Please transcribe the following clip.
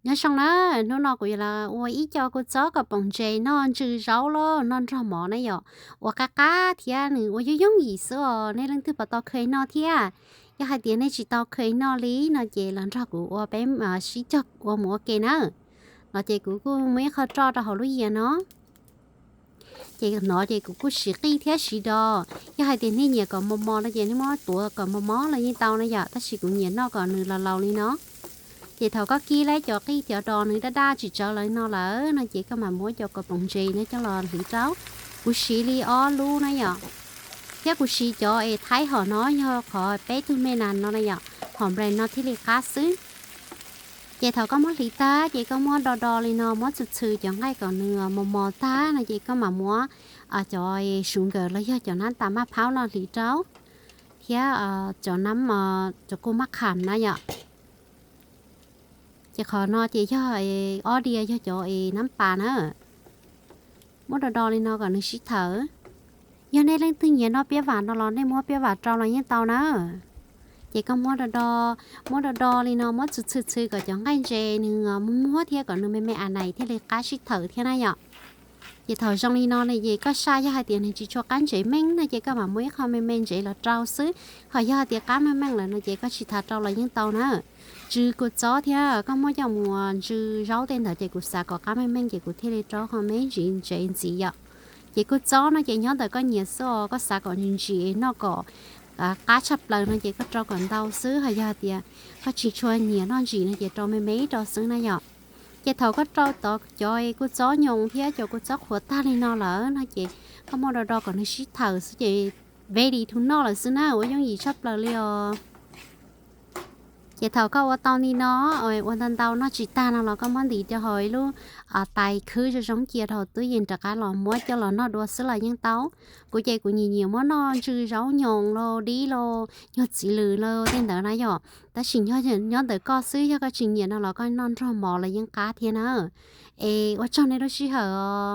Nyob zoo na, hnub no kuv yuav los ua ib co kua txob kom poom ntses noj ntsw zaub los noj nrog mov na yom. Ua qab qab thiab nws ua yooj yooj yim xwb os, nej leej twg puas tau kheev noj thiab? Yog hais tias nej tsis tau kheev noj li no ces los nrog kuv ua peb sib cog ua mus ua ke na. No ces kuv kuj muab ib qho roj rau hauv lub yias no. Ces no ces kuv kuj siv qij thiab siv dos. Yog hais tias nej nyiam kom mos mos no ces nej muab tuav kom mos mos los yeej tau na yom, tab sis kuv nyiam noj kom nws laus laus li no. Ces thaum koj kib lawm cov qij cov dos nws daj daj tsis tsawv lawm no lawm no ces koj mam muab cov kom poom ntses no coj los hliv rau. Kuv siv li ob lub na yom, thiab kuv siv cov es thaib hom no yog qhov peb tug me nas no na yom, hom brand no thiaj li qab xwb. Ces thaum koj muab hliv tag ces koj muab do do li no, muab txhwm txhwm cov nqaij kom nws mos mos tag no ces koj mam muab cov sugar los yog cov nab tas maj phaub no hliv rau, thiab cov nab, cov kuj maj kham na yom. Ces qhov no ces yog ob diav yog cov es nab pas na. Muab do do li no kom nws sib thawm. Yog nej leej twg nyiam noj piab vam no los nej muab piab vam rau los yeej tau na. Ces koj muab do do, muab do do li no, muab txhwm txhwm txhwm kom cov nqaij ntses nws muag muag thiab kom nws me me a nais thiaj li qab sib thawm thiab na yom. Ces thaum zoo li no ne ces koj saj, yog hais tias nws tsis tshua qab ntses meej no ces koj mam muab ib qho me me ntsev los rau xwb, ho yog hais tias qab meej meej lawm no ces koj tsis thav rau los yeej tau na. Ntsw kua txob thiab koj muab coj mus ntsw zaub tej ntawd ces kuv xav kom qab meej meej ces kuv thiaj li rau qho me ntsis ntsev ntxiv yom. Ces kua txob no ces nyob ntawm koj nyiam xwb os, koj xav kom ntsim ntsim noj kom qab tshaj plaws no ces koj rau kom ntau xwb, ho yog hais tias koj tsis tshua nyiam noj ntsim no ces rau me me rau xwb na yom. Ces thaum koj rau tod cov kua txob nyoos thiab cov kua txob qhuav tag li no lawm no ces koj muab do do kom nws sib thawm xwb ces ready to noj lawm xwb na, ua yooj yim tshaj plaws li os. Ces thaum koj ua tau li no, ua ntau ntau noj tsis tag no los koj muab ntim rau hauv ib lub tais khwb zoo zoo cia rau hauv tub yees rov qab los muab coj los noj dua xwb los yeej tau. Kuv ces kuv nyiam nyiam muab noj ntsw zaub nyoos los dib los nyuag txiv lws los tej ntawd na yom, tab sis nyob ntawm koj xwb, yog koj tsis nyiam no los koj noj nrog mov los yeej qab thiab na. Es ua tsaug nej lub sij hawm os.